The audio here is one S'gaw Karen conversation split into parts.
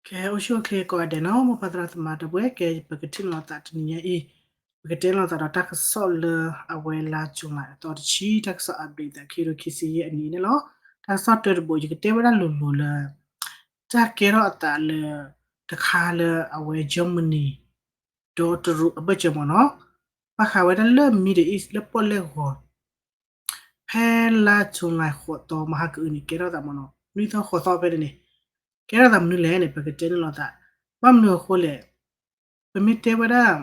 ကဲ အိၣ်ဆူၣ်အိၣ်ချ့ကိးဂၤဒဲးနီၤ မိၢ်ပၢ်သရၣ်သမါဒီပုၢ်ဝဲၢ် ကဲ ပကထံၣ်လိာ်သးတနံၤညါအံၤ, ပကတဲလိာ်သးဒီးတၢ်ကစီၣ်လၢအဝဲလါ July အသီတဆံ တၢ်ကစီၣ် update သးခံကထိခံဆံယဲၢ်အနံၤန့ၣ်လီၤ. တၢ်ကစီၣ်တၢတဘိ ယကတဲဝဲဒၣ်လိၤလိၤလၢ တၢ်ကဲထီၣ်အသးလၢ တခါလၢအဝဲ Germany ဒီးတရူးအဘၢၣ်စၢၤမ့ၢ်နီၤ, ဘၣ်ဃးဝဲဒၣ်လၢ Middle East လၢပီၣ်လဲၣ်ဂီၤ ဖဲလါ July ဃိးသီ မဟါကအုန့ၣ် ကဲထီၣ်သးမ့ၢ်နီၤ နွံသီဃိးသီဖဲန့ၣ်န့ၣ် ကဲထီၣ်သးမနုၤလဲၣ်န့ၣ် ပကတဲန့ၣ်လိာ်သး, ဘၣ်မနုၤအဃိလဲၣ်, ပမ့ၢ်တဲဝဲဒၣ်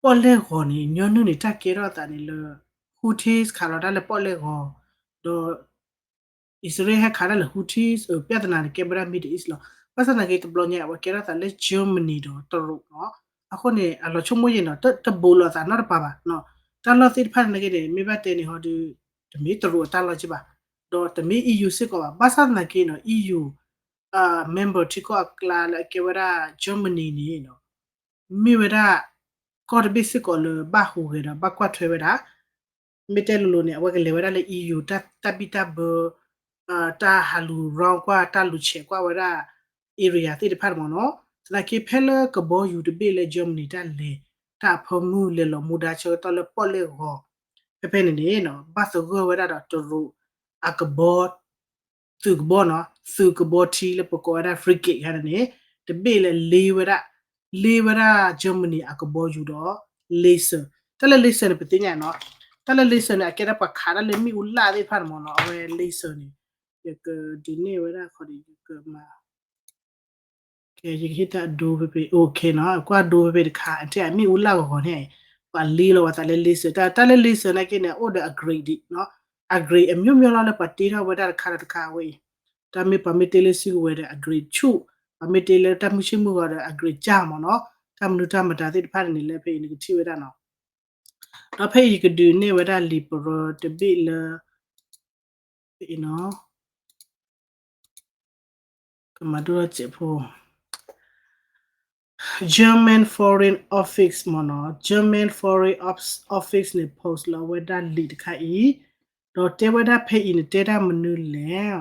ပီၣ်လဲၣ်ဂီၤန့ၣ် ညီနုၢ်န့ၣ် တၢ်ကဲထီၣ်အသးန့ၣ်လၢ Houthis ခးလီၤတၢ်လၢပီၣ်လဲၣ်ဂီၤ, ဒီး အံၣ်စရ့လးဟဲခးတၢ်လၢ Houthis ပြဿနာန့ၣ် ကဲဝဲဒၣ် Middle East လီၤ. ဘၣ်ဆၣ်သနာ်က့ တဘျီညါအဝဲကဲထီၣ်သးလၢ Germany ဒီးတရူးနီၤ, အဃိန့ၣ် အလီၤဆိကမိၣ်ယဲၢ်နီၤ တဘူးလိာ်သးနီတပၤဘၣ်, တၢ်လီၢ်သ့ၣ်တဖၣ်န့ၣ်က့န့ၣ် မ့ၢ်ဘၣ်တဲန့ၣ်ဟီဒီး တမ့ၢ်တရူးအတၢ်လီၢ်က့ဘၣ်, ဒီးတမ့ၢ် EU စ့ၢ်ကီးဘၣ်, ဘၣ်ဆၣ်သနာ်က့နီၤ EU member ထံကီၢ်အကျါလၢအကဲဝဲဒၣ် Germany န့ၣ်နီၤ မ့ၢ်ဝဲဒၣ် ကီၢ်တဘ့ၣ်စ့ၢ်ကီးလၢဘၣ်ဟူးဂဲၤဒီးဘၣ်ကွၢ်ထွဲဝဲဒၣ်, မ့ၢ်တဲလိၤလိၤန့ၣ် အဝဲကလဲၤဝဲဒၣ်လၢ EU တၢ်ဘံၣ်တၢ်ဘၢ, တၢ်ဟးလူၤ round ကွၢ် တၢ်လူၤဆဲးကွၢ်ဝဲဒၣ် area သ့ၣ်တဖၣ်န့ၣ်မ့ၢ်နီၤ, သနာ်က့ဖဲလၢကဘီယူၤတဘ့ၣ်လၢ Germany တၢ်လဲၤ တၢ်အဖၢမုၢ်လဲၤလီၤမူဒါဆၢကတီၢ်လၢပီၣ်လဲၣ်ဂီၤ ဖဲဖဲန့ၣ်န့ၣ် ဘၣ်သဂၢၢ်ဝဲဒၣ်ဒီးတရူးအကဘီ သုးကဘီနီၤ, သုးကဘီထံလၢပကိးဝဲဒၣ် frigate ခါန့ၣ်န့ၣ် တဘ့ၣ်လၢလ့ဝဲဒၣ်, လ့ဝဲဒၣ် Germany အကဘီယူၤဒီး laser, တၢ်လၢ laser န့ၣ် ပသ့ၣ်ညါနီၤ, တၢ်လၢ laser န့ၣ် အကဲဒၣ်ပှၤခးတၢ်လၢမ့ၣ်အူလၣ်သ့ၣ်တဖၣ်န့ၣ်မ့ၢ်နီၤ, အဝဲ laser န့ၣ် ယကဒုးနဲၣ်ဝဲဒၣ်ခီဒီး ယကမၤ ကဲ ယကဟ့ၣ်တၢ်အဒိဖဲဖဲ OK နီၤ, ကွၢ်ဒိဖဲဖဲတခါ အထဲအမ့ၣ်အူလၣ်ဂီၤဂီၤန့ၣ် ပှၤလ့လီၤဝဲသးလၢ laser, တၢ်လၢ laser နာ်က့န့ၣ် အိၣ်ဒီးအ grade နီၤ, အ grade အမျိုးမျိုးလီၤ လၢပှၤတ့ထီၣ်ဝဲဒၣ်တခါဒီးတခါအဝဲအံၤ, တၢ်မ့ၢ်ပှၤမ့ၢ်တ့လၢစုကဝဲၤဒီး အ grade ဆူၣ်, ပှၤမ့ၢ်တ့လၢတၢ်မုၢ်ဆ့ၣ်မုၢ်ဂီၤဒီး အ grade ကၢ်မ့ၢ်နီၤ, တၢ်မနုၤတၢ်မတၤသ့ၣ်တဖၣ်န့ၣ် လၢဖဲအံၤနကထံၣ်ဝဲဒၣ်နီၤ, ဒီးဖဲအံၤယကဒုးနဲၣ်ဝဲဒၣ်လံာ်ပရၢတဘ့ၣ်လၢ ဖဲအံၤနီၤ ကမၤဒိၣ်ထီၣ်စဲးဖိ German Foreign Office မ့ၢ်နီၤ, German Foreign Office န့ၣ် post လီၤဝဲဒၣ်လံာ်တခါအံၤ, ဒီးတဲဝဲဒၣ်ဖဲအံၤန့ၣ် တဲဒၣ်မနုၤလဲၣ်,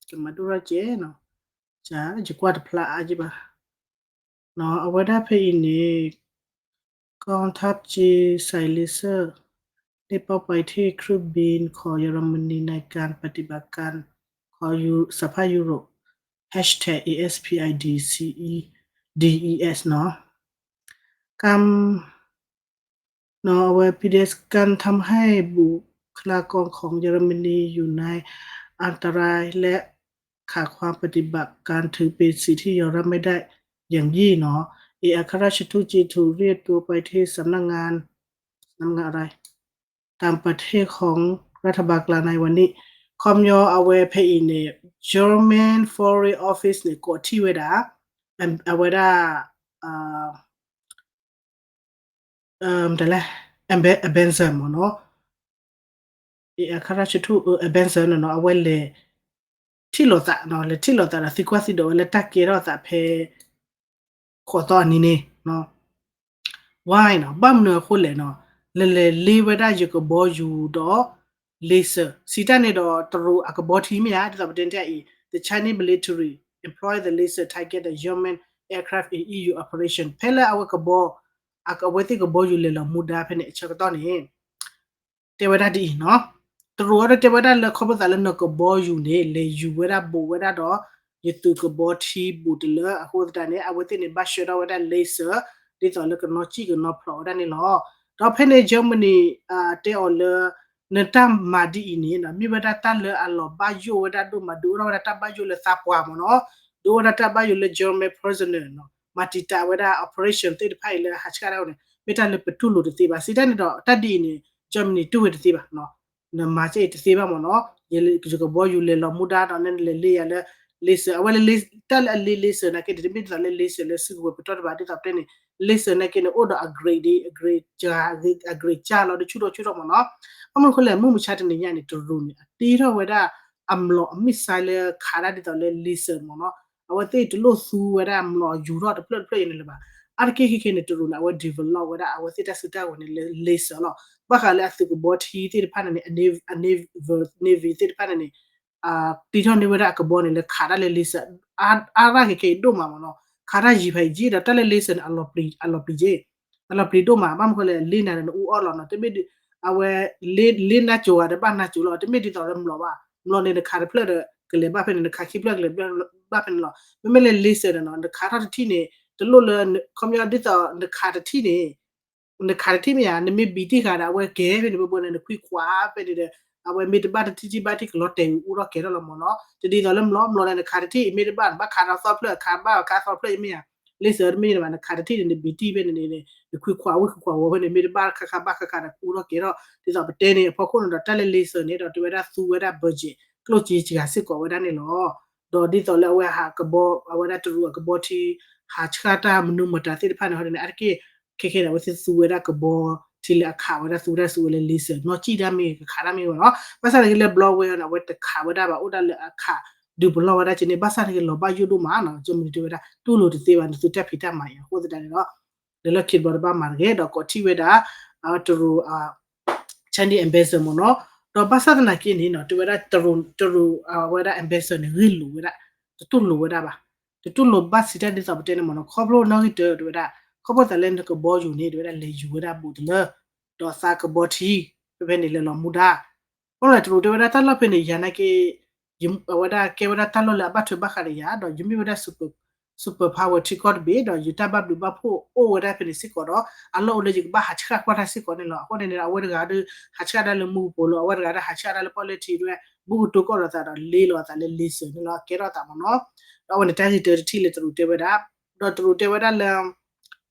ကမၤဒိၣ်ထီၣ်စဲးနီၤ, ယကွၢ်တဖျါအါက့ဘၣ်, အဝဲဒၣ်ဖဲအံၤန့ၣ် กองทัพจีนใช้เลเซอร์ เรียกเป้าหมายที่เครื่องบินของเยอรมนีในการปฏิบัติการของยู- สหภาพยุโรป hashtag เอเอสพีไอดี ซีอี ดีอีเอส เนาะ การเนาะ เอาไว้ พีดีเอส การทำให้บุคลากรของเยอรมนีอยู่ในอันตรายและขาดความปฏิบัติการถือเป็นสิ่งที่ยอมรับไม่ได้อย่างยิ่งเนาะ เอกอัครราชทูตจีนถูกเรียกตัวไปที่สำนักงาน สำนักงานอะไร ต่างประเทศของรัฐบาลกลางในวันนี้ ခီပညီအဝဲဖဲအံၤန့ၣ် German Foreign Office န့ၣ် ကိးထီၣ်ဝဲဒၣ် အဝဲဒၣ် တလဲ ambassador မ့ၢ်နီၤ အခရၢၡထူၣ် ambassador နီၤ အဝဲလဲၤထံၣ်လိာ်သး လဲၤထံၣ်လိာ်သးဒီးသံကွၢ်သံဒိးဝဲလၢ တၢ်ကဲထီၣ်သးဖဲ ဃိးသီအနံၤန့ၣ် why နီၤ ဘၣ်မနုၤအဃိလဲၣ်နီၤ လဲၤလဲၤလ့ဝဲဒၣ်ယကဘီယူၤဒီး laser စံးတၢ်န့ၣ်ဒီး တရူးအကဘီထံမ့ၢ်ဧါ ဒ်သိးပတဲတၢ်အံၤ the Chinese military employ the laser target the German aircraft in E U operation ဖဲလၢအဝဲကဘီ အဝဲသ့ၣ်ကဘီယူၤလဲၤလီၤမူဒါဖဲန့ၣ်အဆၢကတီၢ်န့ၣ် တဲဝဲဒၣ်ဒ်အံၤနီၤ တရူးအံၤဒီးတဲဝဲဒၣ်လၢခီဖျိသးလၢနကဘီယူၤန့ၣ် လဲၤယူၤဝဲဒၣ်ဘူးဝဲဒၣ်ဒီး ယသုးကဘီထံဘူးတလၢအဃိသတးန့ၣ် အဝဲသ့ၣ်န့ၣ် ဘၣ်ဆှၢထီၣ်ဝဲဒၣ် laser ဒ်သိးလၢကနီၤစံၣ်ကနီၤဖျိးဝဲဒၣ်န့ၣ်လီၤ. ဒီးဖဲန့ၣ် Germany တဲအီၤလၢ နတၢ်မၤဒ်အံၤန့ၣ် မ့ၢ်ဝဲဒၣ်တၢ်လၢအလီၤဘၣ်ယိၣ်ဝဲဒၣ်ဒိၣ်မး ဒုးအိၣ်ထီၣ်ဝဲဒၣ်တၢ်ဘၣ်ယိၣ်လၢသးပှၢ်မ့ၢ်နီၤ ဒုးအိၣ်ဝဲဒၣ်တၢ်ဘၣ်ယိၣ်လၢ German prisoner နီၤ မၤတံာ်တာ်ဝဲဒၣ် operation သ့ၣ်တဖၣ်အံၤလၢဟးဆှၣ်ဒၣ်ဝဲန့ၣ် မ့ၢ်တၢ်လၢပတူၢ်လိာ်တသ့ဘၣ် စံးတၢ်န့ၣ်ဒီး တၢ်ဒ်အံၤန့ၣ် Germany တူၢ်ဝဲတသ့ဘၣ် နမၤကဲအံၤတသ့ဘၣ်မ့ၢ်နီၤ ယကဘီယူၤလဲၤလီၤမူဒါဒီး နလဲၤလ့ယၤလၢ laser အဝဲလၢ တၢ်လၢအလ့ laser နာ်က့ တမ့ၢ်ဒ်သိးလၢ laser လၢစုကဝဲၤပတီၢ်တဘၣ် ဒ်သိးပတဲန့ၣ် laser နာ်က့န့ၣ် အိၣ်ဒီးအ grade ဒ် အ grade ကၢ်လီၤ တဆူၣ်ထီၣ်ဆူၣ်ထီၣ်မ့ၢ်နီၤ ဘၣ်မနုၤအဃိလဲၣ် မုၢ်မဆါတနံၤညါန့ၣ် တရူးန့ၣ် အတ့ထီၣ်ဝဲဒၣ် အမျိာ်အ missile လၢခးဒၣ်ဒ်သိးလၢ laser မ့ၢ်နီၤ အဝဲသ့ၣ်တလိၣ်သူဝဲဒၣ်မျိာ်ယူၤထီၣ်တဖျၢၣ်တဖျၢၣ်အံၤန့ၣ်လၢၤဘၣ် အါတက့ၢ်ခဲခဲန့ၣ် တရူးန့ၣ် အဝဲ develop ဝဲဒၣ် အဝဲသ့ၣ်တၢ်စုတၢ်ဝဲၤန့ၣ်လၢ laser လီၤ ဘၣ်ဃးလၢအသုးကဘီထံသ့ၣ်တဖၣ်န့ၣ်န့ၣ် အ navy သ့ၣ်တဖၣ်န့ၣ်န့ၣ် တ့ထီၣ်န့ၢ်ဝဲဒၣ်အကဘီန့ၣ် လၢခးတၢ်လၢ laser အါရၣ်က့ၤခဲအံၤဒိၣ်မးမ့ၢ်နီၤ, ခးတၢ်ယံာ်ဖးယံာ်ဒီး တၢ်လၢ laser န့ၣ် အလီၤပျံၤက့ၤ, အလီၤပျံၤဒိၣ်မး, ဘၣ်မနုၤဃိလဲၣ် လ့နၤဒီး နအူအီၣ်လီၤနီၤ, တမ့ၢ်ဒ် အဝဲ လ့နၤကိၤဂၤဒီး ဘၣ်နၤကိၤလီၤ, တမ့ၢ်ဒ်သိးလၢမျိာ်ဘၣ်, မျိာ်န့ၣ် နခးတဖျၢၣ်ဒီး ကလဲၤဘၣ်ဖဲန့ၣ်, နခးခံဖျၢၣ်ကလဲၤဘၣ်ဖဲန့ၣ်လီၤ. မ့မ့ၢ်လၢ laser န့ၣ်နီၤ နခးထီၣ်တထံၣ်န့ၣ် တလိၣ်လၢ ခီပညီဒ်သိးနခးတထံၣ်န့ၣ် နခးတထံၣ်မ့ၢ်ဧါ, နမ့ၢ်ဘံတံၢ်ဃာ်ဒီး အဝဲကဲၤဖဲန့ၣ်ဘၣ်ဘၣ်န့ၣ် နခွံခွးဖဲန့ၣ်ဒီး အဝဲမ့ၢ်တဘၣ်တထံၣ်ထံၣ်ဘၣ်ထံၣ် ကလီၤတဲာ်အူထီၣ်ကဲၤထီၣ်လီၤမ့ၢ်နီၤ. တဒ်သိးလၢမျိာ်, မျိာ်န့ၣ် နခးတထံၣ် မ့ၢ်တဘၣ် နဘၣ်ခးဒီးသီဖျၢၣ်, ခးဘၣ်ခးသီဖျၢၣ်အံၤမ့ၢ်ဧါ, laser တမ့ၢ်ဘၣ်, နခးတထံၣ်န့ၣ် နဘံတံၢ်ဖဲန့ၣ်န့ၣ် နခွံခွးဝံၣ်ခွံခွးဝီၤဖဲန့ၣ် မ့ၢ်တဘၣ်ခါခါဘၣ်ခါခါဒီး ကအူထီၣ်ကဲၤထီၣ်, ဒ်သိးပတဲန့ၣ်အဖီခိၣ်န့ၣ်ဒီး တၢ်လၢ laser န့ၣ်ဒီး တဲဝဲဒၣ်သူဝဲဒၣ် budget ကျိၣ်စ့စှၤစ့ၢ်ကီးဝဲဒၣ်န့ၣ်လီၤ. ဒီးဒ်သိးလၢအဝဲဟးကဘီ, အဝဲဒၣ်တရူးအကဘီထံ ဟးဆှၣ်တၢ်မနုၤမတၤသ့ၣ်တဖၣ်န့ၣ် ဟီဒ်န့ၣ် အါတက့ၢ် ခဲခဲန့ၣ် အဝဲသ့ၣ်သူဝဲဒၣ်ကဘီထံလၢအခးဝဲဒၣ် သူဝဲဒၣ်သူဝဲလၢ laser နီၢ်ကံၣ်တၢ်မ့ၢ်ဂ့ၤ ကခးတၢ်မ့ၢ်ဂ့ၤမ့ၢ်နီၤ. ဘၣ်ဆၣ်န့ၣ်က့လၢ ဘျီဝဲန့ၣ် အဝဲတခးဝဲဒၣ်ဘၣ် အိၣ်ဒၣ်လၢအခးဒုးပလီၢ်ဝဲဒၣ်က့န့ၣ် ဘၣ်ဆၣ်န့ၣ်က့လီၤဘၣ်ယိၣ်ဒိၣ်မးနီၤ. ကၠၢမနံၤတဲဝဲဒၣ် တူၢ်လိာ်တသ့ဘၣ် နသုတၢ်ဖံးတၢ်မၤအံၤ အဃိသတးန့ၣ်ဒီး လၢလၢခံတဘျီတဘၣ်မၤတဂ့ၤ ဒီးကိးထံၣ်ဝဲဒၣ် တရူး Chinese ambassador မ့ၢ်နီၤ. ဒီးဘၣ်ဆၣ်သနာ်က့န့ၣ်နီၤ တဲဝဲဒၣ်တရူး တရူး အဝဲဒၣ် ambassador န့ၣ် ဂ့ၢ်လိာ်ဝဲဒၣ် တတူၢ်လိာ်ဝဲဒၣ်ဘၣ်. တတူၢ်လိာ်ဘၣ်စံးတၢ်ဒ်သိးပတဲန့ၣ်မ့ၢ်နီၤ ခီဖျိနီၣ်ဂံၢ်တၢတဲဝဲဒၣ် ခီဖျိသးလၢနကဘီယူၤန့ၣ် တဲဝဲဒၣ်လဲၤယူၤဝဲဒၣ်ဘူးတလၢ ဒီးသးကဘီထံ ဖဲဖဲန့ၣ်လဲၤလီၤမူဒါ အဃိန့ၣ် တရူးတဲဝဲဒၣ်တၢ်လီၢ်ဖဲန့ၣ် ယၤနာ်က့ အဝဲဒၣ်ကဲဝဲဒၣ်တၢ်လီၢ်လၢအဘၣ်ထွဲဘၣ်ဃးဒီးယၤ ဒီးယမ့ၢ်ဝဲဒၣ် super, super power ထံကီၢ်တဘ့ၣ် ဒီးယတၢ်ဘၣ်ဘျုးဘၣ်ဖှိၣ်အိၣ်ဝဲဒၣ်ဖဲန့ၣ်စ့ၢ်ကီးဒီး အလီၢ်အိၣ်လၢယကဘၣ်ဟးဆှၣ်ကွၢ်တၢ်စ့ၢ်ကီးန့ၣ်လီၤ. အဃိန့ၣ်န့ၣ် အဝဲတဂၤဒီး ဟးဆှၣ်တၢ်လၢမူကပိာ်လိၤ အဝဲတဂၤဒီးဟးဆှၣ်တၢ်လၢပီၣ်လဲၣ်ထံးဒၣ် ဘူးကတိၤကီၢ်လိာ်သးဒီး လ့လိာ်အသးလၢ laser န့ၣ်လီၤ ကဲထီၣ်အသးမ့ၢ်နီၤ. ဒီးအဝဲန့ၣ်တၢ်ဂ့ၢ်တၢတထံၣ်လၢတရူးတဲဝဲဒၣ် ဒီးတရူးတဲဝဲဒၣ်လၢ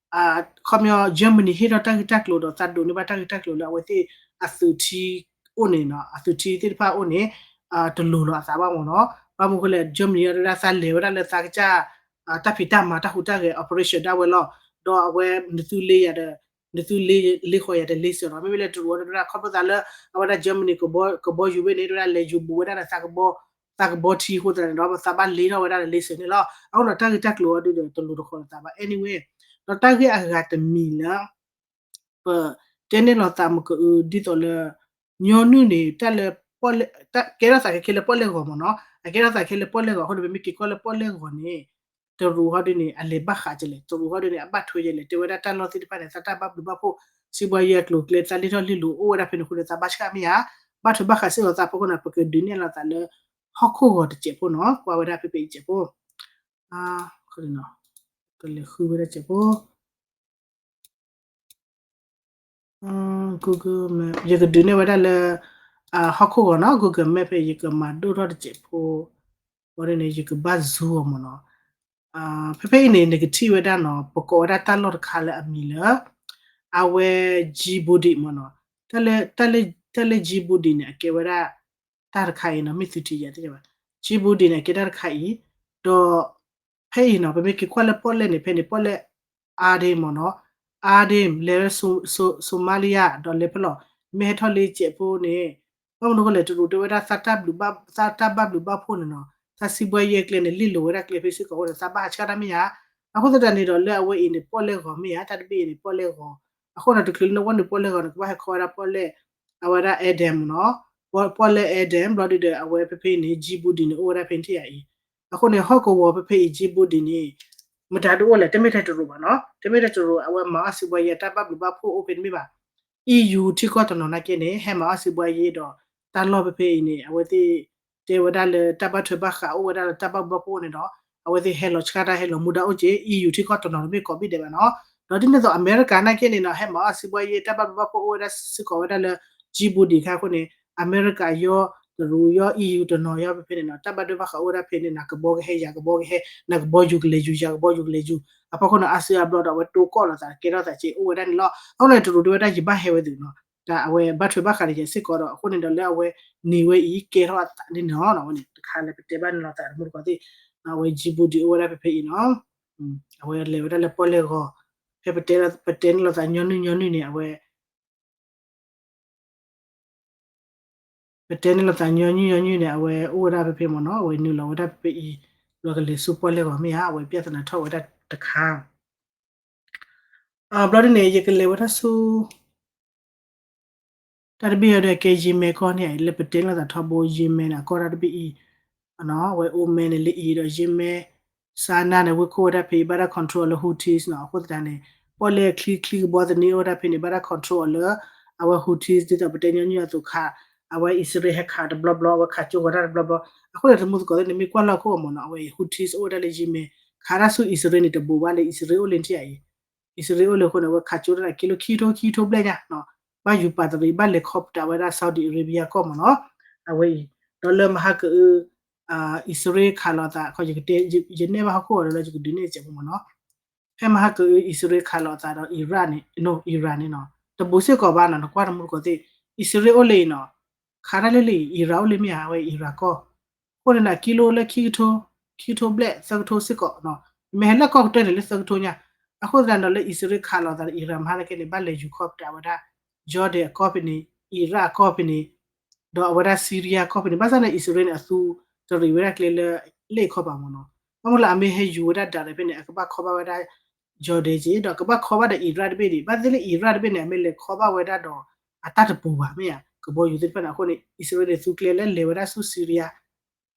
ခီပညီ Germany ဟ့ၣ်ထီၣ်တၢ်ဂ့ၢ်တၢ်ကျိၤဒီး သးဒိးန့ၢ်ဘၣ်တၢ်ဂ့ၢ်တၢ်ကျိၤလၢအဝဲသ့ၣ်အသုးထံအိၣ်န့ၣ်နီၤ အသုးထံသ့ၣ်တဖၣ်အိၣ်န့ၣ် တလိၤလီၤအသးဘၣ်မ့ၢ်နီၤ. ဘၣ်မနုၤဃိလဲၣ် Germany အဝဲဒၣ်သးလဲၤဝဲဒၣ်လၢသးကစၢ် တၢ်ဖံးတၢ်မၤတၢ်ဟူးတၢ်ဂဲၤ operation ဒၣ်ဝဲလီၤ. ဒီးအဝဲနသုလ့ယၤဒီး နသုလ့လ့ဃီၤယၤဒီး laser နီၤ. မ့မ့ၢ်လၢတရူးအီၤဒၣ်ဝဲဒၣ် ခီဖျိသးလၢ အဝဲဒၣ် Germany ကဘီယူၤဝဲန့ၣ် ဒၣ်ဝဲဒၣ်လဲၤယူၤဘူးဝဲဒၣ်ဒီး သးကဘီထံအဃိသတးန့ၣ်ဒီး သးဘၣ်လ့ထီၣ်ဝဲဒၣ်ဒီး laser န့ၣ်လီၤ. အဃိဒီးတၢ်ဂ့ၢ်တၢ်ကျိၤအီၤဒုဒီး တလိၤတဃီၤလိာ်သးဘၣ် anyway ဒီးတၢ်ဂ့ၢ်အဂၤတမံၤလၢ ပတဲန့ၢ်လိာ်သးမ့ၢ်ကအု ဒ်သိးလၢ ညီနုၢ်န့ၣ် တၢ်လၢ ကဲထီၣ်သးခဲခဲလၢပီၣ်လဲၣ်ဂီၤမ့ၢ်နီၤ အကဲထီၣ်သးခဲလၢပီၣ်လဲၣ်ဂီၤအဃိန့ၣ် ပမ့ၢ်က့ၤကွၢ်လၢပီၣ်လဲၣ်ဂီၤန့ၣ် တရူးဟီဒုန့ၣ် အလဲၤဘၣ်ဃးကလဲၣ် တရူးဟီဒုန့ၣ် အဘၣ်ထွဲကလဲၣ် တဲဝဲဒၣ်တၢ်လီၢ်သ့ၣ်တဖၣ်န့ၣ် သးတၢ်ဘၣ်ဘျုးဘၣ်ဖှိၣ် စံးဘှါယဲၢ်ကျိၤကျဲ သးလ့ထီၣ်လ့လိာ်အိၣ်ဝဲဒၣ်ဖဲန့ၣ်အဃိန့ၣ် သးဘၣ်ဆှၣ်မ့ၢ်ဧါ ဘၣ်ထွဲဘၣ်ဃးစ့ၢ်ကီးသးဖီခိၣ်န့ၣ် ပကဒုးနဲၣ်လိာ်သးလၢ ဟီၣ်ခိၣ်ဂီၤတစဲးဖိနီၤ ကွၢ်ဝဲဒၣ်ဖဲဖဲအံၤစဲးဖိ ကလဲၤဃုဝဲဒၣ်စဲးဖိ Google Map ယကဒုးနဲၣ်ဝဲဒၣ်လၢ ဟီၣ်ခိၣ်ဂီၤနီၤ Google Map ဖဲ ယကမၤဒိၣ်ထီၣ်တစဲးဖိ ဝဲဒၣ်န့ၣ် ယကဘၣ် zoom အီၤမ့ၢ်နီၤ. ဖဲဖဲအံၤန့ၣ် နကထံၣ်ဝဲဒၣ်နီၤ ပကိးဝဲဒၣ်တၢ်လီၢ်တခါလၢအမံၤလၢ အဝဲ Djibouti မ့ၢ်နီၤ. တၢ်လၢ တၢ်လၢ Djibouti န့ၣ် အကဲဝဲဒၣ် တၢ်တခါအံၤနီၤ မ့ၢ်သုထံၣ်ယၤသ့ၣ်ညါဘၣ် Djibouti န့ၣ် အကဲတၢ်တခါအံၤ ဒီး ဖဲအံၤနီၤ ပမ့ၢ်က့ၤကွၢ်လၢပီၣ်လဲၣ်န့ၣ် ဖဲန့ၣ် ပီၣ်လဲၣ် Aden မ့ၢ်နီၤ Aden လဲၤဝဲ Somalia ဒီးလဲၤဖဲလီၤ မ့ၢ်ဟဲထီၣ်လၢစဲးဖိန့ၣ် ဘၣ်မနုၤဃိလဲၣ် တရူးတဲဝဲဒၣ် သးတၢ်ဘၣ်ဘျုးဘၣ်ဖှိၣ်န့ၣ်နီၤ သးစံးဘှါယဲၢ်ကျဲန့ၣ် လ့လိာ်ဝဲဒၣ်ကျဲဖဲစ့ၢ်ကီးအဃိန့ၣ် သးဘၣ်ဟးဆှၣ်တၢ်မ့ၢ်ဧါ. အဃိသတးန့ၣ်ဒီး လၢအဝဲအံၤန့ၣ် ပီၣ်လဲၣ်ဂီၤမ့ၢ်ဧါ တၢ်တဘ့ၣ်အံၤန့ၣ် ပီၣ်လဲၣ်ဂီၤ အဃိန့ၣ် တချုးလၢနဝဲန့ၣ် ပီၣ်လဲၣ်ဂီၤ နကဘၣ်ဟဲခီဝဲဒၣ်ပီၣ်လဲၣ် အဝဲဒၣ် Aden မ့ၢ်နီၤ ပီၣ်လဲၣ် Aden ဘျီဒုဒီး အဝဲဖဲဖဲအံၤန့ၣ် Djibouti န့ၣ် အိၣ်ဝဲဒၣ်ဖဲန့ၣ်ထံၣ်ယၤအံၤ အဃိန့ၣ် ဟီၣ်ကဝီၤဖဲဖဲအံၤ Djibouti န့ၣ် မတၤဒုအိၣ်လဲၣ် တမ့ၢ်ထဲတရူးဘၣ်နီၤ တမ့ၢ်ထဲတရူး အဝဲမၤအီၣ်စံးဘှါယဲၢ်တၢ်ဘၣ်ဘျုးဘၣ်ဖှိၣ်အိၣ်ဖဲတမ့ၢ်ဘၣ် EU ထံကီၢ်တနီၤနာ်က့န့ၣ် ဟဲမၤအီၣ်စံးဘှါယဲၢ်ဒီး တၢ်လီၢ်ဖဲဖဲအံၤန့ၣ် အဝဲသ့ၣ် တဲဝဲဒၣ်လၢတၢ်ဘၣ်ထွဲဘၣ်ဃးအိၣ်ဝဲဒၣ်လၢတၢ်ဘၣ်ဘျုးဘၣ်ဖှိၣ်န့ၣ်ဒီး အဝဲသ့ၣ်ဟဲလီၤဆှၣ်တၢ်ဟဲလီၤမူဒါအိၣ်က့ၤ EU ထံကီၢ်တနီၤတမ့ၢ်ကိးဘ့ၣ်ဒဲးဘၣ်နီၤ ဒီးဒ်န့ၣ်သိးအမဲရကၤနာ်က့န့ၣ်နီၤ ဟဲမၤအီၣ်စံးဘှါယဲၢ်တၢ်ဘၣ်ဘျုးဘၣ်ဖှိၣ်အိၣ်ဝဲဒၣ်စ့ၢ်ကီးဝဲဒၣ်လၢ Djibouti ခါအဃိန့ၣ် အမဲရကၤယီ တရူးယီ EU တနီၤယီဖဲဖဲန့ၣ်နီၤ တၢ်ဘၣ်ထွဲဘၣ်ဃးအိၣ်ဝဲဒၣ်ဖဲန့ၣ် နကဘီကဟဲယၤကဘီကဟဲ နကဘီယူၤကလဲၤယူၤယၤကဘီယူၤကလဲၤယူၤ အဖီခိၣ်န့ၣ် အါစုအါဘျီဒီး အဝဲတိကီၢ်လိာ်သးကဲထီၣ်သးက့အိၣ်ဝဲဒၣ်န့ၣ်လီၤ. အဃိန့ၣ် တရူးတဲဝဲဒၣ်ယဘၣ်ဟဲဝဲသုးနီၤ တၢ်အဝဲဘၣ်ထွဲဘၣ်ဃးဒီးယၤစ့ၢ်ကီးဒီး အဃိန့ၣ်ဒီးလၢအဝဲန့ၢ်ဝဲအံၤ ကဲထီၣ်အသးန့ၣ်နီၤ အဝဲန့ၣ် တခါလၢပတဲဘၣ်န့ၣ်လိာ်သးတမူတကိးသ့ၣ် အဝဲ Djibouti အိၣ်ဝဲဒၣ်ဖဲဖဲအံၤနီၤ အဝဲလဲၤဝဲဒၣ်လၢပီၣ်လဲၣ်ဂီၤ ဖဲပတဲ ပတဲန့ၣ်လိာ်သးညီနုၢ်ညီနုၢ်န့ၣ် အဝဲ ပတဲန့ၣ်လိာ်သးညီနုၢ်ညီနုၢ်န့ၣ် အဝဲအိၣ်ဝဲဒၣ်ဖဲဖဲမ့ၢ်နီၤ အဝဲနုာ်လီၤဝဲဒၣ်ဖဲဖဲအံၤ လီၤကလဲၤဆူပီၣ်လဲၣ်ဂီၤမ့ၢ်ဧါ အဝဲပြဿနာထီၣ်ဝဲဒၣ်တခါ ဘျီဒ်န့ၣ် ယကလဲၤဝဲဒၣ်ဆူ တၢ်တဘ့ၣ်အံၤဒီးကဲ Yemen ကီၢ်န့ၣ် လၢပတဲလိာ်သးထီဘိ Yemen န့ၣ် အကီၢ်တၢ်တဘ့ၣ်အံၤ အဝဲ Oman န့ၣ်လၢအံၤဒီး Yemen, Sanaa န့ၣ် ဝ့ၢ်ခိၣ်ဝဲဒၣ်ဖဲအံၤ ဘၣ်တၢ် control အီၤလၢ Houthis နီၤ. အဃိသတးန့ၣ် ပီၣ်လဲၣ်ချံ ချံကဘီသန့အိၣ်ဝဲဒၣ်ဖဲန့ၣ် ဘၣ်တၢ် control အီၤလၢ အဝဲ Houthis ဒ်သိးပတဲညီနုၢ်အသိးခး, အဝဲအံၣ်စရ့လးဟဲခးတဘျီဘျီ, အဝဲခးကၠိဂီၤတၢ်တဘျီဘျီ. အဃိန့ၣ် သမူသကိးသ့ၣ်န့ၣ် မ့ၢ်ကွၢ်လီၢ်ခိၣ်အမ့ၢ်နီၤ, အဝဲအံၤ Houthis အိၣ်ဝဲဒၣ်လၢ Yemen, ခးတၢ်ဆူအံၣ်စရ့လးန့ၣ် တဘိးဘၣ်လၢအံၣ်စရ့လးအိၣ်လၢထံၣ်အံၤ အံၣ်စရ့လးအိၣ်လၢအဃိန့ၣ် အဝဲခးကၠိတၢ်န့ၣ် ကံလိခံကထိ ခံကထိဘျဲၣ်ညါ, ဘၣ်ယူၤပာ်တရံး ဘၣ်လဲၤခီပတာ်ဝဲဒၣ် Saudi Arabia ကီၢ်မ့ၢ်နီၤ, အဝဲအံၤ. ဒီးလၢမဟါကအု အံၣ်စရ့လးခးလိာ်သး, ယနဲၣ်ဘၣ်ဟီၣ်ခိၣ်အီၤဒီးလၢယကဒုးနဲၣ်စဲးဖိမ့ၢ်နီၤ. ဖဲမဟါကအု အံၣ်စရ့လးခးလိာ်သးဒီး Iran န့ၣ်, Iran န့ၣ်နီၤ, တဘိးစ့ၢ်ကီးဘၣ်နီၤ, နကွၢ်တမူတကိးသ့ၣ်, အံၣ်စရ့လးအိၣ်လၢအံၤနီၤ, ခးတၢ်လၢလၢအံၤ Iran အိၣ်လၢမ့ၢ်ဧါ, အဝဲ Iran ကီၢ် အဃိန့ၣ်နီၤ ကံလိလၢခံကထိ, ခံကထိဘျဲၣ် သၢကထိစ့ၢ်ကီးနီၤ. မ့ၢ်ဟဲလၢကီၢ်ကတၢၢ်န့ၣ် လၢသၢကထိညါ. အဃိသတးဒီးလၢအံၣ်စရ့လးခးလိာ်သးဒီး Iran မဟါန့ၣ်က့န့ၣ် ဘၣ်လဲၤယူၤခီပတာ်ဝဲဒၣ် Jordan အကီၢ်ဖဲန့ၣ်, Iraq အကီၢ်ဖဲန့ၣ်, ဒီးအဝဲဒၣ် Syria အကီၢ်ဖဲန့ၣ်. ဘၣ်ဆၣ်န့ၣ် အံၣ်စရ့လးန့ၣ် အသူတရံးဝဲဒၣ်ကျဲလၢ လ့ၣ်ခီပၤမ့ၢ်နီၤ. ဘၣ်မနုၤလၢအမ့ၢ်ဟဲယူၤဝဲဒၣ် direct ဖဲန့ၣ် အကဘၣ်ခီဘၣ်ဝဲဒၣ် Jordan က့ ဒီးကဘၣ်ခီဘၣ်ဒီး Iraq တဘ့ၣ်န့ၣ်, ဘၣ်သ့ၣ်လၢ Iraq တဘ့ၣ်န့ၣ် အမ့ၢ်လဲၤခီဘၣ်ဝဲဒၣ်ဒီး အတၢ်တပူၤဘၣ်မ့ၢ်ဧါ, ကဘီယူၤသ့ၣ်တဖၣ်န့ၣ်. အဃိန့ၣ် အံၣ်စရ့လးန့ၣ် သူကျဲလၢလဲၤဝဲဒၣ်ဆူ Syria,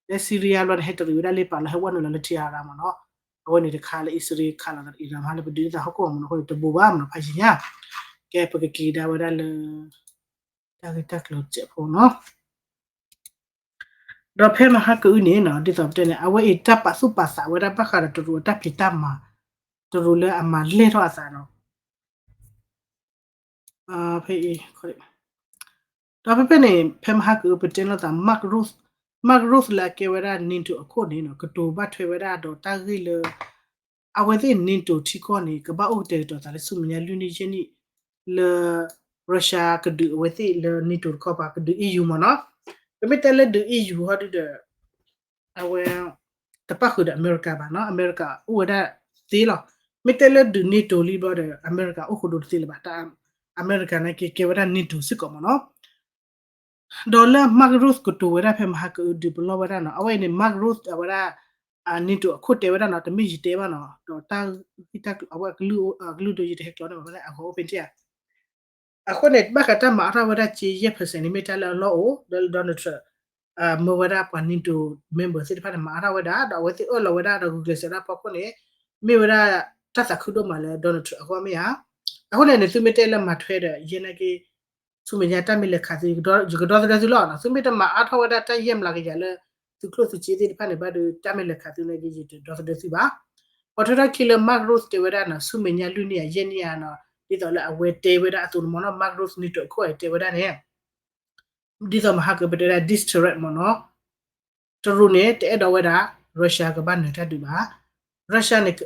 လၢ Syria ဘျီန့ၣ် ဟဲတရံးဝဲဒၣ်လ့ၣ်ပာ်လီၤ ဟဲဝဲနုာ်လီၤလၢ Tehran မ့ၢ်နီၤ. အဝဲန့ၣ်တခါလၢအံၣ်စရ့လးခးလိာ်သးဒီး Iran မဟါန့ၣ် ပဒုးသးဟီၣ်ခိၣ်မ့ၢ်နီၤ, အဃိန့ၣ် တဘိးဘၣ်မ့ၢ်နီၤ, ဖးယံၤညါ. ကဲ ပကက့ၤကဒါဝဲဒၣ်လၢ တၢ်ဂ့ၢ်တၢ်ကျိၤစဲးဖိနီၤ. ဒီးဖဲမဟါကအုန့ၣ်နီၤ ဒ်သိးပတဲန့ၣ် အဝဲအံၤတၢ်ပာ်သူၣ်ပာ်သးဝဲဒၣ်ဘၣ်ဃးဒီးတရူးအတၢ်ဖံးတၢ်မၤ, တရူးလၢအမၤလဲၢ်ထီၣ်အသးနီၤ. ဖဲအံၤ ဒီးဖဲဖဲန့ၣ် ဖဲမဟါကအုပတဲလိာ်သး Mark Rutte, Mark Rutte လၢအကဲဝဲဒၣ် NATO အခိၣ်န့ၣ်နီၤ ကတိၤဘၣ်ထွဲဝဲဒၣ်ဒီးတၢ်ဂ့ၢ်လၢ အဝဲသ့ၣ် NATO ထံကီၢ်န့ၣ် ကဘၣ်အိၣ်ကတဲာ်ကတီၤသးလၢဆူမဲာ်ညါလွံၢ်နံၣ်ယဲၢ်နံၣ် လၢ Russia ကဒုးအဝဲသ့ၣ်လၢ NATO တခီပၤ ကဒုး EU မ့ၢ်နီၤ. ပမ့ၢ်တဲလၢဒုး EU ဟီဒုဒီး အဝဲ တပၣ်ဃုာ်ဒီးအမဲရကၤဘၣ်နီၤ, အမဲရကၤအိၣ်ဝဲဒၣ်သ့လီၤ. မ့ၢ်တဲလၢဒုး NATO လံဘျီဒီး အမဲရကၤအိၣ်ဃိဒိတသ့လၢၤဘၣ်, အမဲရကၤနာ်က့ကဲဝဲဒၣ် NATO စ့ၢ်ကီးမ့ၢ်နီၤ. ဒီးလၢ Mark Rutte ကတိၤဝဲဒၣ်ဖဲမဟါကအုဒုးပလီၢ်ဝဲဒၣ်နီၤ, အဝဲအံၤန့ၣ် Mark Rutte အဝဲဒၣ် NATO အခိၣ်တဲဝဲဒၣ်နီၤ, တမ့ၢ်ယတဲဘၣ်နီၤ, ဒီးတၢ်ဂ့ၢ်တၢ်ကျိၤ အဝဲအကလုၢ်ဒိယတဟဲကျီန့ၣ်ဘၣ်, အဂီၤအိၣ်ဖဲန့ၣ်ဧါ. အဃိန့ၣ် ဘၣ်ဃးတၢ်မၤအါထီၣ်ဝဲဒၣ်က့ယဲၢ် percent န့ၣ် မ့ၢ်တၢ်လၢအလီၢ်အိၣ် ဒီး Donald Trump မၢဝဲဒၣ်ပှၤ NATO member သ့ၣ်တဖၣ်န့ၣ် မၤအါထီၣ်ဝဲဒၣ် ဒီးအဝဲသ့ၣ်အၢၣ်လီၤဝဲဒၣ်ဒီးဂုာ်ကျဲးစၢးဒၣ်ဖီခိၣ်န့ၣ် မ့ၢ်ဝဲဒၣ်တၢ်သးခုဒိၣ်မးလၢ Donald Trump အဂီၢ်မ့ၢ်ဧါ. အဃိန့ၣ်န့ၣ် သုမ့ၢ်တဲလၢမၤထွဲဒီး ယဲနာ်က့ ဆူမဲာ်ညါတၢ်မ့ၢ်လဲၤခးသု ယကဒီသဒၢသုလီၤ. သုမ့ၢ်တမၤအါထီၣ်ဝဲဒၣ်တၢ်ယဲၢ်မျးကယၤလၢ သုကျိၣ်သုစ့သ့ၣ်တဖၣ်န့ၣ် ဘၣ်ဒီးတၢ်မ့ၢ်လဲၤခးသုနာ်က့ ယတဒီသဒၢသုဘၣ်. ပှၤထွဲထီၣ်ခံလၢ Mark Rutte တဲဝဲဒၣ်နီၤ ဆူမဲာ်ညါလွံၢ်နံၣ်ဧါယဲၢ်နံၣ်ဧါနီၤ ဒ်သိးလၢအဝဲတဲဝဲဒၣ်အသိးန့ၣ်မ့ၢ်နီၤ Mark Rutte NATO အခိၣ်အံၤတဲဝဲဒၣ်န့ၣ် ဒ်သိးမဟါကပတဲဒၣ် this threat မ့ၢ်နီၤ တရူးန့ၣ် တအဲၣ်ဒိးဝဲဒၣ် Russia ကဘၣ်နၢၤတၢ်ဒုးဘၣ်. Russia န့ၣ်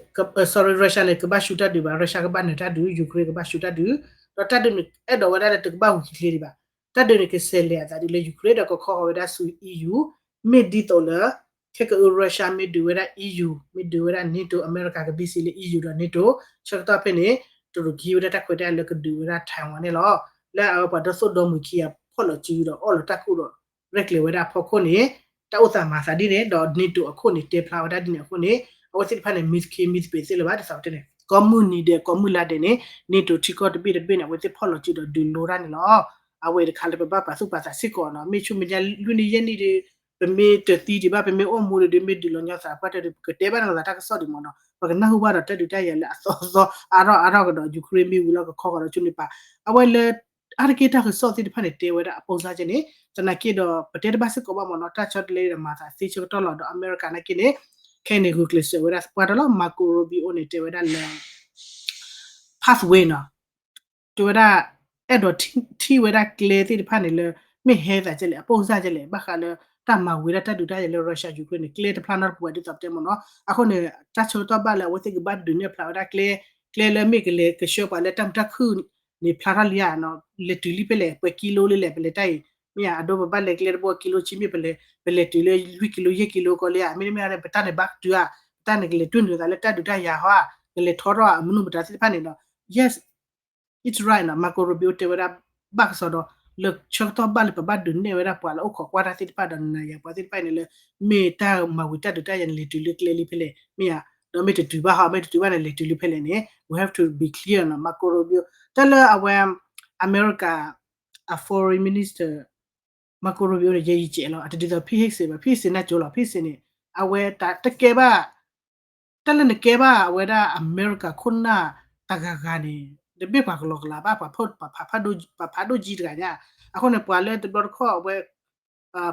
sorry Russia န့ၣ် ကဘၣ်ဆူတၢ်ဒုးဘၣ်, Russia ကဘၣ်နၢၤတၢ်ဒုး, Ukraine ကဘၣ်ဆူတၢ်ဒုး, ဒီးတၢ်ဒုးန့ၣ် အဲၣ်ဒိးဝဲဒၣ်လၢတကဘၣ်ဝံၤချ့ချ့ဒံးဘၣ်. တၢ်ဒုးန့ၣ် ကဆဲးလဲၤအသးဒ်လၢ Ukraine ဒီးကခီဃီၤဝဲဒၣ်ဆူ EU, မ့ၢ်ဒ်သိးလၢ ခဲကအု Russia မ့ၢ်ဒုးဝဲဒၣ် EU, မ့ၢ်ဒုးဝဲဒၣ် NATO, အမဲရကၤကဘံစံးလၢ EU ဒီး NATO, ဆၢကတီၢ်ဖဲန့ၣ် တရူးကဟံးဝဲဒၣ်တၢ်ခွဲးတၢ်ယာ်လၢကဒုးဝဲဒၣ် Taiwan န့ၣ်လီၤ. လၢအဝဲပှၤဒီသိၣ်ဒီမှံၤခံဂၤဖီၣ်လီၤစုဒီးအီၣ်လီၤတၢ်ကူၣ်ဒီး ရဲၣ်ကျဲၤဝဲဒၣ်အဖီခိၣ်န့ၣ် တၢ်အိၣ်သးမၤသးဒ်န့ၣ် ဒီး NATO အခိၣ်န့ၣ် တဲဖျါဝဲဒၣ်ဒ်န့ၣ်အဃိန့ၣ် အဝဲသ့ၣ်တဖၣ်န့ၣ် မံသခ့မံသပ့ၤသ့လၢၤဘၣ် ဒ်သိးပတဲန့ၣ် ကိးမုၢ်နံၤဒဲး ကိးမုၢ်လါဒဲးန့ၣ် NATO ထံကီၢ်တဘ့ၣ်တဘ့ၣ်န့ၣ် အဝဲသ့ၣ်ဖီၣ်လီၤစုဒီးဒုးလိတၢ်န့ၣ်လီၤ. အဝဲတခါလၢပဘၣ်ပာ်သူၣ်ပာ်သးစ့ၢ်ကီးနီၤ မ့ၢ်ဆူမဲာ်ညါလွံၢ်နံၣ်ယဲၢ်နံၣ်ဒီး ပမ့ၢ်တသံဒံးဘၣ် ပမ့ၢ်အိၣ်မူဒီး မ့ၢ်ဒုးလီၤညီသးပှၢ်တၢ်ဒီး ပကတဲဘၣ်န့ၣ်လီၤသးတၢ်ကစီၣ်ဒံးမ့ၢ်နီၤ ပကနၢ်ဟူဘၣ်ဒီးတၢ်ဒုးတၢ်ယၤလၢအသီသီအါထီၣ်အါထီၣ်ကဒီး Ukraine မ့ၢ်ဝံၤလီၤကခီဃီၤဒီးဆူန့ၣ်ပာ် အဝဲလၢ အါတက့ၢ်တၢ်ကစီၣ်သ့ၣ်တဖၣ်န့ၣ် တဲဝဲဒၣ်အပိၢ်စၢ်ကဲန့ၣ် သနာ်က့ဒီး ပတဲတဘၣ်စ့ၢ်ကီးဘၣ်မ့ၢ်နီၤ တၢ်ဆီတလဲဒီးမၤသးသ့ဆၢကတီၢ်လီၤဒီး အမဲရကၤနာ်က့န့ၣ် ခဲအံၤန့ၣ် ဂုာ်ကျဲးစၢးဝဲဒၣ် ပှၤတလီၤ Marco Rubio န့ၣ် တဲဝဲဒၣ်လၢ pathway နီၤ တဲဝဲဒၣ် အဲၣ်ဒိးထံၣ်ဝဲဒၣ်ကျဲသ့ၣ်တဖၣ်န့ၣ်လၢ မ့ၢ်ဟဲသးကဲလဲၣ် အပိၢ်စၢ်ကဲလဲၣ် ဘၣ်ဃးလၢ တၢ်မၤဝံၤဒၣ်တၢ်ဒုးတၢ်ယၤလၢ Russia Ukraine န့ၣ် ကျဲတဖျါနီတပူၤဘၣ်ဒ်သိးပတဲမ့ၢ်နီၤ အဃိန့ၣ် တၢ်ဆၢကတီၢ်ဘၣ်လၢအဝဲသ့ၣ်ကဘၣ်ဒုးနဲၣ်ဖျါဝဲဒၣ်ကျဲ ကျဲလၢမ့ၢ်ကလဲၤကဆှၢပှၤလၢတၢ်မုာ်တၢ်ခုၣ်န့ၣ် ဖျါထီၣ်လံဧါနီၤ လဲၤတုၤလံဖဲလဲၣ် ပှဲၤကံလိလံလဲၣ် ပလဲၤတၢ်အံၤ မ့ၢ်ဧါ အဒိပဘၣ်လဲၤကျဲတဘိကံလိဆံမ့ၢ် ပလဲၤတုၤလၢ လွံၢ်ကံလိ ယဲၢ်ကံလိကီလံဧါ မ့တမ့ၢ် ပတၢ်န့ၣ်ဘၣ်တုၤဧါ ပတၢ်န့ၣ်ကလဲၤတွံၣ်နုာ်သးလၢတၢ်ဒုးတၢ်ယၤဟီဧါ ကလဲၤထီထီၣ်ဧါ မနုၤမတၤသ့ၣ်တဖၣ်န့ၣ်ဒီး yes it's right နီၤ Marco Rubio တဲဝဲဒၣ် ဘၣ်ကစီဒီး လၢဆၢကတီၢ်ဘၣ်လၢပဘၣ်ဒုးနဲၣ်ဝဲဒၣ်ပှၤလၢအိၣ်ခိးကွၢ်တၢ်သ့ၣ်တဖၣ်ဒီးနၤယၤပှၤသ့ၣ်တဖၣ်အံၤန့ၣ်လၢ မ့ၢ်တၢ်မၤဝံၤတၢ်ဒုးတၢ်ယၤန့ၣ် လဲၤတုၤလၢကျဲလံဖဲလဲၣ် မ့ၢ်ဧါ ဒီးမ့ၢ်တတုၤဘၣ်ဟီ မ့ၢ်တတုၤဘၣ်န့ၣ် လဲၤတုၤလံဖဲလဲၣ်န့ၣ် we have to be clear နီၤ Marco Rubio တၢ်လၢအဝဲ အမဲရကၤ အ foreign minister Marco Rubio န့ၣ် ယဲယစဲးလီၤ. အတဒ်သိး Pete Hegseth ဘၣ်. Pete Hegseth န့ၣ်ကၠိလီၤ. Pete Hegseth န့ၣ် အဝဲတၢ်တကဲဘၣ် တၢ်လၢနကဲဘၣ်အဝဲဒၣ်အမဲရကၤခိၣ်နၢ် တဂၤဂၤန့ၣ် တမ့ၢ်ပှၤကလီကလးဘၣ်, ပှၤဖးဒိၣ်ကံတဂၤညါ. အဃိန့ၣ် ပှၤလၢတဘျီတခီၣ်အဝဲ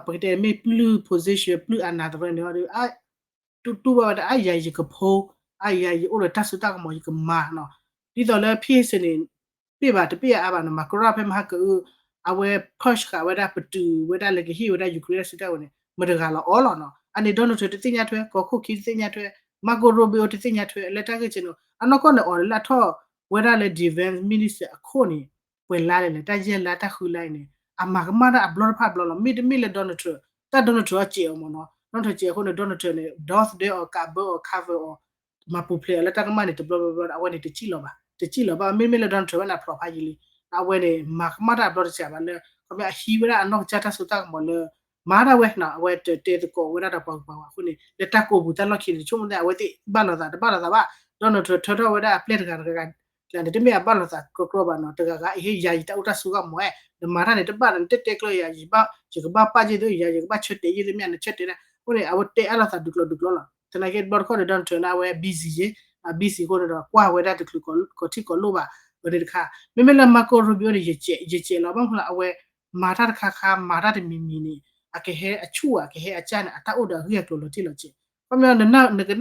ပကတဲမ့ၢ်ပျုၢ် position ပျုၢ် အာဏာ တရၢန့ၣ်ဒီး တူၢ်တူၢ်ဘၣ်ဝဲဒၣ် အါယၤယကဖိ, အါယၤယအိၣ်ဒီးတၢ်စိတၢ်ကမီၤ ယကမၤနီၤ. ဒ်သိးလၢ Pete Hegseth န့ၣ် ပ့ၢ်ဘၣ်တပ့ၢ်အါအါဘၣ်နီၤ, မၤကရီဖဲမဟါကအု အဝဲ push ဃာ်ဝဲဒၣ် ပတုာ်ဝဲဒၣ်လၢကဟ့ၣ်ဝဲဒၣ် Ukraine တၢ်စုတၢ်ဝဲၤန့ၣ် မတၤတဂၤလီၤအီၤလီၤနီၤ. အန့ၣ် Donald Trump တသ့ၣ်ညါထွဲ, ကီၢ်ခိၣ်ခံတသ့ၣ်ညါထွဲ, Marco Rubio တသ့ၣ်ညါထွဲ လၢတၢ်ဂ့ၢ်ကဲန့ၣ် အနီၢ်ကီၢ်န့ၣ် အီၤလၢအထီၣ်ဝဲဒၣ်လၢ defense minister အခိၣ်န့ၣ် ပှဲၤလါလဲၣ်လဲၣ်, တၢ်ယဲၢ်လါတၢ်ဃုလါအံၤန့ၣ် အမၤကမၣ်တၢ်အဘျီတဖၣ်အဘျီလီၤ. မ့တမ့ၢ်လၢ Donald Trump, တၢ် Donald Trump အီၤစဲးအီၤမ့ၢ်နီၤ, Donald Trump စဲးအဃိန့ၣ် Donald Trump န့ၣ် ဒိးသဒၢအီၤ ကးဘၢအီၤ cover အီၤ မၤပူၤဖျဲးအီၤလၢတၢ်ကမၣ်န့ၣ် တဘျီဘျီဘျီဒီး အဝဲန့ၣ်တစံၣ်လီၤဘၣ်, တစံၣ်လီၤဘၣ်. မ့မ့ၢ်လၢ Donald Trump ဝဲန့ၣ် ဖျိးဖးယံာ်လံ, အဝဲန့ၣ် မၤကမၣ်တၢ်အဘျီတစဲးဘၣ်လၢ ခီပညီအဟံးဝဲဒၣ်အနီၢ်ကစၢ်တၢ်စိတၢ်ကမီၤလၢ မၤဒၣ်ဝဲနီၤ, အဝဲတတဲသကိးဝဲဒၣ်ဒီးပှၤဂုၤပှၤဂၤအဃိန့ၣ် လၢတၢ်ကိးပူၤတၢ်လီၢ်ခံန့ၣ် တဆိကမိၣ်သ့ၣ် အဝဲသ့ၣ်ဘၣ်လိာ်သး တဘၣ်လိာ်သးဘၣ်. Donald Trump ထၢထီၣ်ဝဲဒၣ်အပျဲၢ်တဂၤတဂၤ ကျါန့ၣ် တမ့ၢ်အဘၣ်လိာ်သးကြီကြီဘၣ်နီၤ, တဂၤဂၤအံၤဟ့ၣ်ယၤယတၢ်အိၣ်တၢ်ဆိးဂီၢ်မး, နမၤတၢ်န့ၣ် တဘၣ်ဒီး နတတဲကျၢၤယၤ, ယကဘၣ်ပာ်ယ့ၢ်သုယၤ, ယကဘၣ်ဆၢတဲာ်ယ့ၢ်သုမ့ၢ်ဧါ, နဆၢတဲာ်ဒၣ်. အဃိန့ၣ် အဝဲတဲအါလိာ်သးဒုးကျိၤဒုးကျိၤလီၤ. သနာ်က့တဘျီတခီၣ်န့ၣ် Donald Trump န့ၣ် အဝဲ busy ယ့ၢ်, busy အဃိန့ၣ်ဒီး ကွၢ်ဝဲဒၣ်တချုးကီၢ်ထံကီၢ်လိၣ်ဘၣ်, အဝဲန့ၣ်တခါ. မ့မ့ၢ်လၢ Marco Rubio န့ၣ် ယစဲးလီၤ, ဘၣ်မနုၤလဲၣ် အဝဲမၤတၢ်တခါခါ မၤတၢ်တမံၤမံၤန့ၣ် အကဟဲအဆူၣ် အကဟဲအကၢ်န့ၣ် အတၢ်အိၣ်ဒီးအဂ့ၢ်အကျိၤလီၤတံၢ်လီၤဆဲး. ခီပညီ နကနၣ်ဒီး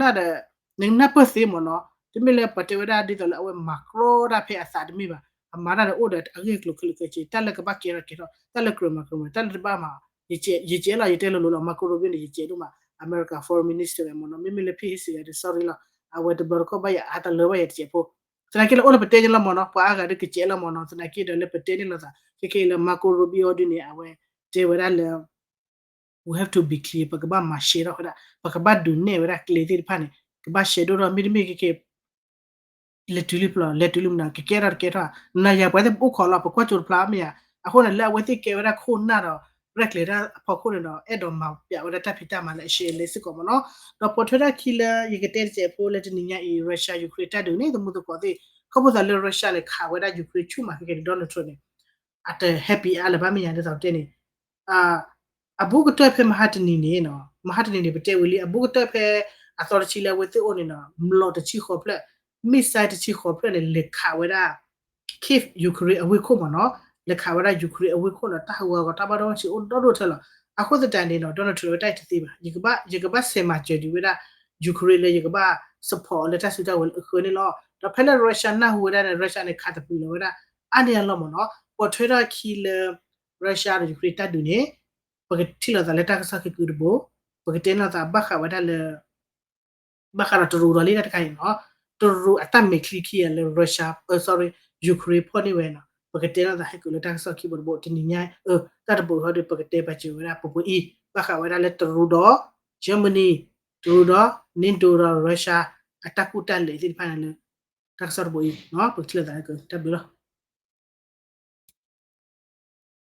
နကနၢ်ပၢၢ်သ့မ့ၢ်နီၤ, တမ့ၢ်လၢပှၤတဲဝဲဒၣ်ဒ်သိးလၢအဝဲမၤကြီတၢ်ဖဲအသးတမ့ၢ်ဘၣ်, အမၤတၢ်န့ၣ်အိၣ်ဒီးအဂ့ၢ်အကျိၤခဲလၢာ်ခဲဆ့, တၢ်လၢကဘၣ်ကဲထီၣ်ကဲထီၣ်, တၢ်လၢကြၢးမၤကြၢးမၤ, တၢ်လၢတဘၣ်မၤ, ယစဲးလီၤ ယတဲလိၤလိၤလီၤ, Marco Rubio န့ၣ် ယစဲးဒိၣ်မး, America Foreign Minister ဝဲမ့ၢ်နီၤ, မ့မ့ၢ်လၢ Pete Hegseth ဒီး sorry လီၤ, အဝဲတဘျီတခီၣ်ဘၣ်ယၤအါတလၢဘၣ်ယၤတစဲးဖိ သနာ်က့လၢအိၣ်လၢပတဲန့ၣ်လီၤမ့ၢ်နီၤ, ပှၤအါဂၤဒုးကစဲးလီၤမ့ၢ်နီၤ, သနာ်က့ဒီးလၢပတဲန့ၣ်လိာ်သး, ခဲကနံၣ်အံၤလၢ Marco Rubio ဒ်န့ၣ် အဝဲတဲဝဲဒၣ်လၢ we have to be clear, ပကဘၣ်မၤရှဲထီၣ်ဝဲဒၣ်, ပကဘၣ်ဒုးနဲၣ်ဝဲဒၣ်ကျဲသ့ၣ်တဖၣ်န့ၣ်, ကဘၣ်ရှဲဒိၣ်ထီၣ် မ့တမ့ၢ်ခဲကနံၣ်အံၤ လဲၤတုၤလံဖျိး လဲၤတုၤလံမနုၤ ကကဲထီၣ်တကဲထီၣ်, နၤယၤပှၤသ့ၣ်ပအိၣ်ခိးလီၤ ပကွၢ်ကၠိတဖျါမ့ၢ်ဧါ, အဃိန့ၣ် လၢအဝဲသ့ၣ်ကဲဝဲဒၣ်ခိၣ်နၢ်ဒီး ရဲၣ်ကျဲၤတၢ်အဖီခိၣ်န့ၣ်ဒီး အဲၣ်ဒိးမၤပျးဝဲဒၣ်တၢ်ဖံးတၢ်မၤလၢအရှဲလဲစ့ၢ်ကီးမ့ၢ်နီၤ, ဒီးပိာ်ထွဲထီၣ်ခံလၢ ယကတဲတစဲးဖိလၢတနံၤညါအံၤ Russia Ukraine တၢ်ဒုးန့ၣ် သမူသကိးသ့ၣ် ခီဖျိသးလၢ Russia န့ၣ် ခးဝဲဒၣ် Ukraine ဆူၣ်မးခဲကနံၣ်အံၤ Donald Trump န့ၣ် အတ happy အါလၢၤဘၣ်မ့ၢ်ဧါ ဒ်သိးပတဲန့ၣ် အဘူးကတၢၢ်ဖဲမဟါတနံၤန့ၣ်, မဟါတနံၤန့ၣ် ပတဲဝံၤလံ အဘူးကတၢၢ်ဖဲအသီတဆံလၢအဝဲသ့ၣ်အိၣ်န့ၣ်နီၤ မျိာ်တဆံဃိးဖျၢၣ်, missile တဆံဃိးဖျၢၣ်န့ၣ် လဲၤခးဝဲဒၣ် Kyiv Ukraine အဝ့ၢ်ခိၣ်မ့ၢ်နီၤ, လဲၤခးဝဲဒၣ် Ukraine အဝ့ၢ်ခိၣ်ဒီး တၢ်ဟးဂီၤတၢ်ဘၣ်ဒိဘၣ်ထံးအိၣ်ဒီဒိၣ်ထဲလီၤ. အဃိသတးန့ၣ်နီၤ Donald Trump ဝဲတၢ်အံၤတသ့ဘၣ်, ယကဘၣ်ဆဲးမၤစၢၤဒံးဝဲဒၣ် Ukraine လၢယကဘၣ် support အီၤလၢတၢ်စုတၢ်ဝဲၤလၢအဃၢန့ၣ်လီၤ. ဒီးဖဲလၢ Russia နၢ်ဟူဝဲဒၣ်န့ၣ် Russia န့ၣ် ခးတပျုၤလီၤဝဲဒၣ် အါန့ၢ်အလီၢ်မ့ၢ်နီၤ, ပိာ်ထွဲထီၣ်ခံလၢ Russia ဒီး Ukraine တၢ်ဒုးန့ၣ် ပကထံၣ်လိာ်သးလၢတၢ်ကစီၣ်ခံကုာ်တဘိ, ပကတဲလိာ်သးဘၣ်ဃးဝဲဒၣ်လၢ ဘၣ်ဃးဒီးတရူးဒီးလံတၢ်တခါအံၤနီၤ, တရူးအတၢ်မဲာ်ချံခံဂၤလၢ Russia, sorry, Ukraine ဖီၣ်န့ၢ်ဝဲနီၤ, ပကတဲလိာ်သးဟဲကုာ်လၢတၢ်ကစီၣ်ခံဘိတဘိ တနံၤညါ, တၢ်တဘိဟီဒီး ပကတဲပာ်စၢၤဝဲဒၣ်ပပှဲၤအံၤ ဘၣ်ဃးဝဲဒၣ်လၢတရူးဒီး Germany, တရူးဒီး NATO ဒီး Russia အတၢ်ကူၣ်တၢ်လဲၤသ့ၣ်တဖၣ်န့ၣ်လၢ တၢ်ကစီၣ်တဘိအံၤ, ပကထံၣ်လိာ်သးဟဲကုာ် တၢ်ဘျုးလီၤ.